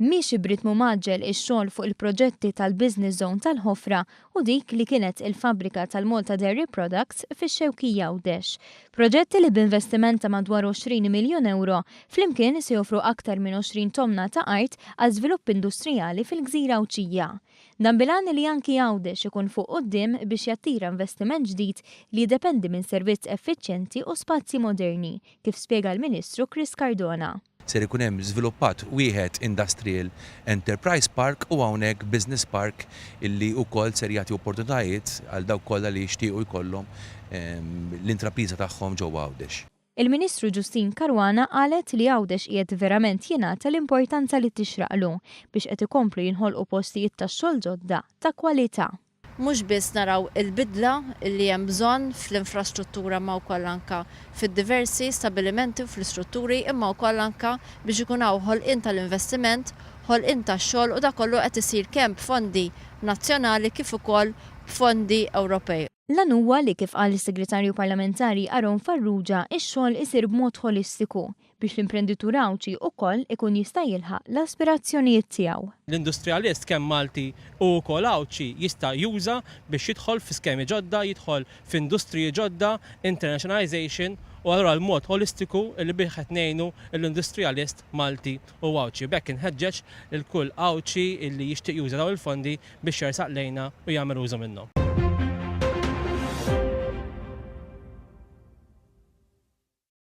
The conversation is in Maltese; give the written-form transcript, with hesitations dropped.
Miexi b'ritmu mgħaġġel ix-xogħol fuq il-proġetti tal-Business Zone tal-Ħofra u dik li kienet il-fabbrika tal-Malta Dairy Products fix-Xewkija Għawdex. Proġetti li b'investiment ta' madwar 20 miljun ewro, flimkien se joffru aktar minn 20 tomna ta' art għal żvilupp industrijali fil-gżira Għawdxija. Dan bil-għan li anki Għawdex ikun fuq quddiem biex jattira investiment ġdid li jiddependi minn servizz effiċjenti u spazji moderni, kif spjega l-Ministru Chris Cardona. Ser ikun hemm żviluppat wieħed Industrial Enterprise Park u hawnhekk Business Park illi wkoll ser jagħti opportunitajiet għal dawk kollha li jixtiequ jkollhom l-intrapriża tagħhom ġewwa Għawdex. Il-Ministru Justyne Caruana qalet li Għawdex qiegħed verament jingħata l-importanza li tixraqlu biex qed ikomplu jinħolqu postijiet tax-xogħol ġodda ta' kwalità. Mhux biss naraw il-bidla li hemm bżonn fl-infrastruttura imma wkoll anke fid-diversi stabilimenti u fl-istrutturi imma wkoll anke biex ikun hawn ħolqien tal-investiment, ħolqien tax-xogħol u dak kollu qed isir kemm b'fondi nazzjonali kif ukoll b'fondi Ewropej. L-għan huwa li kif qal is-Segretarju Parlamentari Aaron Farrugia x-xogħol isir b'mod ħolistiku biex l-imprenditur Għawdxi ukoll ikun jista' jilħaq l-aspirazzjonijiet tiegħu. L-industrialist kemm Malti u wkoll Għawdxi jista' juża biex jidħol fi skemi ġodda, jidħol f'industriji ġodda, internationalization u allura l-mod ħolistiku li bih qed ngħinu l-industrialist Malti u Għawdxi. B'hekk inħeġġeġ lil kull Għawdxi li jixtieq juża dawn il-fondi biex jersaq lejna u jagħmel użu minnhom.